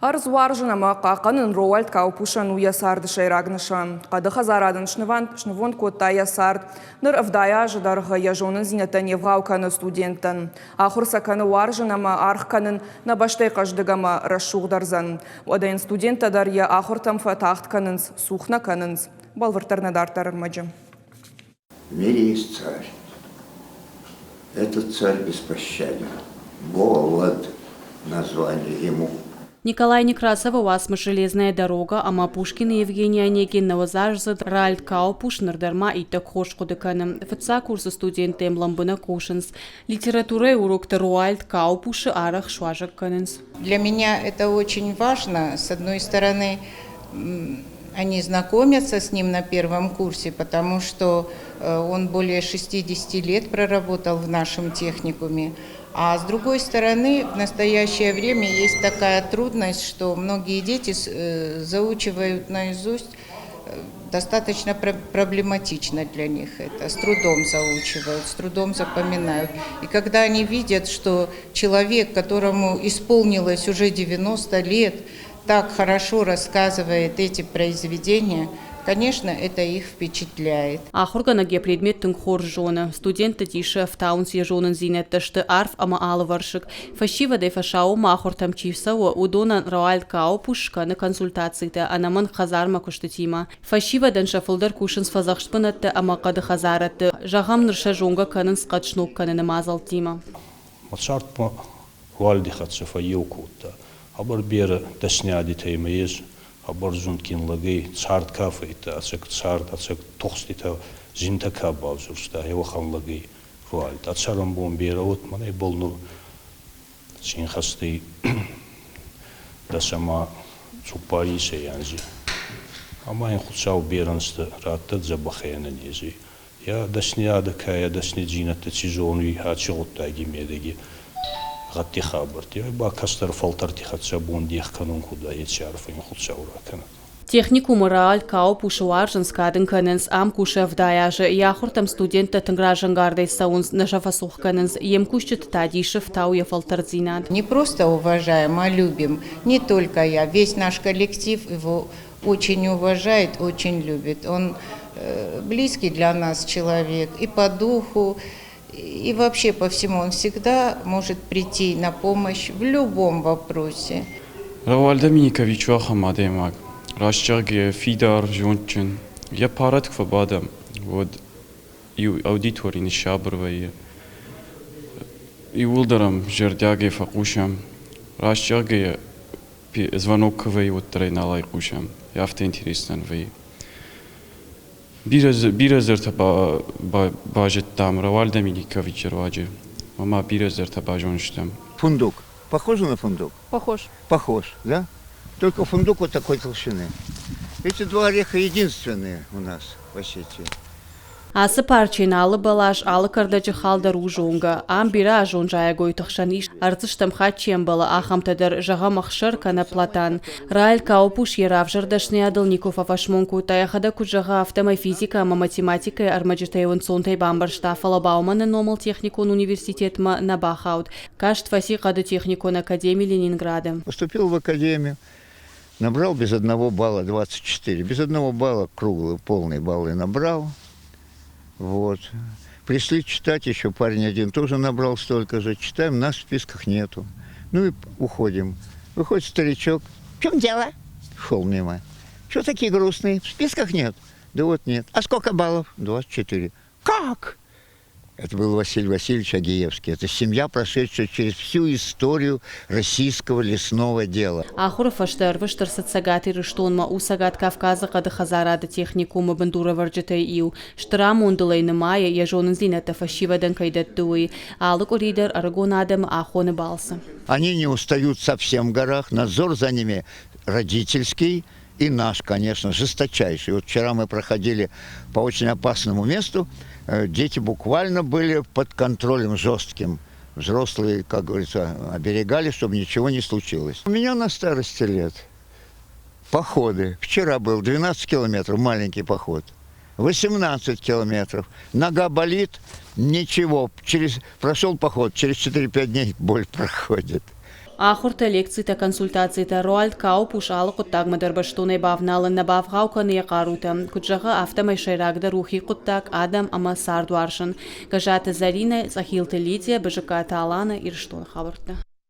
Ӕрдз уарзын ӕмӕ хъахъхъӕнын Роальд Каупушӕн у йӕ царды сӕйраг нысан. Хъӕды хӕдзарад ын снывонд кодта йӕ цард. Ныр 70 азы дӕргъы йӕ зонындзинӕдтӕ не вгъау кӕны студенттӕн. Ахуыр сӕ кӕны уарзын ӕмӕ аргъ кӕнын нӕ бӕстӕйы хъӕздыг ӕмӕ рӕсугъд ӕрдзӕн. Уӕдӕ йын студенттӕ дӕр йӕ ахуыртӕм фӕтагъд кӕнынц, цух нӕ кӕнынц. Бӕлвырддӕр нӕ дарддӕр ӕрмӕджы. В мире есть царь. Этот царь беспощаден. Голод назвали ему. Николай Некрасовы уацмыс «Железная дорога» ӕмӕ Пушкины Евгений Онегин нӕуӕдзаздзыд Ральд Каупуш ныр дӕр ма иттӕг хорз хъуыды кӕны. Фыццаг курсы студенттӕм лӕмбынӕг хъусынц. Литературӕйы урокты Роальд Каупушы арӕх суазӕг кӕнынц. Для меня это очень важно. С одной стороны, они знакомятся с ним на первом курсе, потому что он более 60 лет проработал в нашем техникуме. А с другой стороны, в настоящее время есть такая трудность, что многие дети заучивают наизусть достаточно проблематично для них это. С трудом заучивают, с трудом запоминают. И когда они видят, что человек, которому исполнилось уже 90 лет, так хорошо рассказывает эти произведения, конечно, это их впечатляет. Ахуыргӕнӕг йӕ предмет тынг хорз зоны. Студентты дисы ӕфтауынц йӕ зонындзинӕдтӕ сты арф ӕмӕ алывӕрсыг. Фӕсивӕдӕй фӕсаууонмӕ ахуыртӕм чи цӕуы, уыдонӕн Роальд Каупуш скӕны консультацитӕ ӕнӕмӕнг хӕдзармӕ куыстытимӕ. Фӕсивӕдӕн сӕ фылдӕр кусынц фӕдзӕхст бынӕтты ӕмӕ хъӕды хӕдзарӕдты. Зӕгъӕм, ныр сӕ зонгӕ кӕнынц хъӕд сног кӕныны мадзӕлттимӕ. Моцартмӕ Руальди хӕццӕ фӕййеу кодта. Хъӕбӕр берӕ дӕсниадитӕ имӕ ес, хъӕбӕр зундгин лӕгӕй цард ка фӕййидта, ӕцӕг цард, ӕцӕг тухститӕ, зинтӕ ка бавзурста, уӕхӕн лӕгӕй Руальд. Ӕ цӕрӕнбон берӕ уод, мӕнӕ ибӕл нур синхӕстӕй дӕс ӕма цуппаринсӕй анзи. Ӕма ин Хуцау берӕ ӕнзтӕ раттӕд дзӕбӕхӕй ӕнӕнезӕй. Йӕ дӕсниадӕ ка йӕ дӕснидзийнӕдтӕ ци зонуй аци гъуддаги медӕги гъӕдти хабӕртти, ба кӕстӕр фӕлтӕрти хӕццӕ бон дех кӕнун куд ӕй, еци арфӕ ин Хуцау ракӕнӕд. Техникумы Рааль Каупушы уарзынц, кад ын кӕнынц. Ам кусы 70 азы. Йӕ ахуыртӕм студенттӕ тынг разӕнгардӕй цӕуынц, нӕ сӕ фӕцух кӕнынц. Йе мкусджыты та дисы фтауы йӕ фӕлтӕрддзинад. Не просто уважаем, а любим. Не только я, весь наш коллектив его очень уважает, очень любит. Он близкий для нас человек и по духу, и вообще по всему. Он всегда может прийти на помощь в любом вопросе. Рауаль Доминикович у ахӕм адӕймаг, раст зӕгъгӕйӕ, фидар, зондджын. Йӕ парад куы фӕбадӕм, уӕд иу аудитори ныссабыр вӕййы. Иууылдӕр ӕм зӕрдиагӕй фӕхъусӕм. Раст зӕгъгӕйӕ, звонок куы вӕййы, уӕддӕр ӕй нал айхъусӕм. Афтӕ интересно вӕййы. Бирӕ, бирӕ зӕртӕ базыдтам Раваль Доминиковичы руаджы. Ӕмӕ бирӕ зӕртӕ базондзыстӕм. Фундук. Похоже на фундук? Похож. Похож, да? Только фундук вот такой толщины. Эти два ореха единственные у нас в Осетии. Ацы парчы йын алы бӕлас, алы кӕрдӕджы хал дӕр у зонгӕ. Ам бирӕазон зайӕгойты хсӕн ис, ӕрдзы стӕм хатт чи ӕмбӕлы, ахӕмтӕ дӕр, зӕгъӕм, ӕхсӕр кӕнӕ платан. Раэль Каупуш йӕ равзӕрд дӕсныйадыл никуы фӕфӕсмон кодта, йӕхӕдӕг куыд зӕгъы, афтӕмӕй физикӕ ӕмӕ математикӕйы ӕрмӕджытӕй ӕнцонтӕй бамбӕрста, фӕлӕ Бауманы номыл техникон университетмӕ нӕ бахауд. Каст фӕци хъӕды техникон академи Ленинграды. Поступил в академию, набрал без одного балла 24. Без одного балла круглый, полный баллы набрал. Вот. Пришли читать, еще парень один тоже набрал столько же. Читаем, нас в списках нету. Ну и уходим. Выходит старичок. В чем дело? Шел мимо. Что такие грустные? В списках нет? Да вот нет. А сколько баллов? 24. Как? Это был Василий Васильевич Агиевский. Это семья, прошедшая через всю историю российского лесного дела. Ахуыры фӕстӕ ӕрвыст ӕрцыд Цӕгат Ирыстонмӕ, у Цӕгат Кавказы хъӕды хӕдзарады техникумы бындурӕвӕрджытӕй иу. Стыр амондыл ӕй нымайы, йӕ зонындзинӕдтӕ фӕсивӕдӕн кӕй дӕтты, уый. Алы къуыри дӕр ӕрыгон адӕмы ахоны балцы. Они не устают совсем в горах, надзор за ними родительский и наш, конечно, жесточайший. Вот вчера мы проходили по очень опасному месту, дети буквально были под контролем жестким. Взрослые, как говорится, оберегали, чтобы ничего не случилось. У меня на старости лет походы. Вчера был 12 километров, маленький поход. 18 километров. Нога болит, ничего. Через, прошел поход, через 4-5 дней боль проходит. Ахуыртӕ, лекцитӕ, консультацитӕ. Роальд Каупуш алы хъуыддагмӕ дӕр бӕстонӕй бавналын нӕ бавгъау кӕны йӕ хъарутӕ. Куыд зӕгъы, афтӕмӕй сӕйрагдӕр у хи хъуыддаг, адӕм ӕмӕ цард уарзын. Гӕззаты Зӕринӕ, Цъӕхилты Лидия, Бызыккаты Алана, Ирыстоны хабӕрттӕ.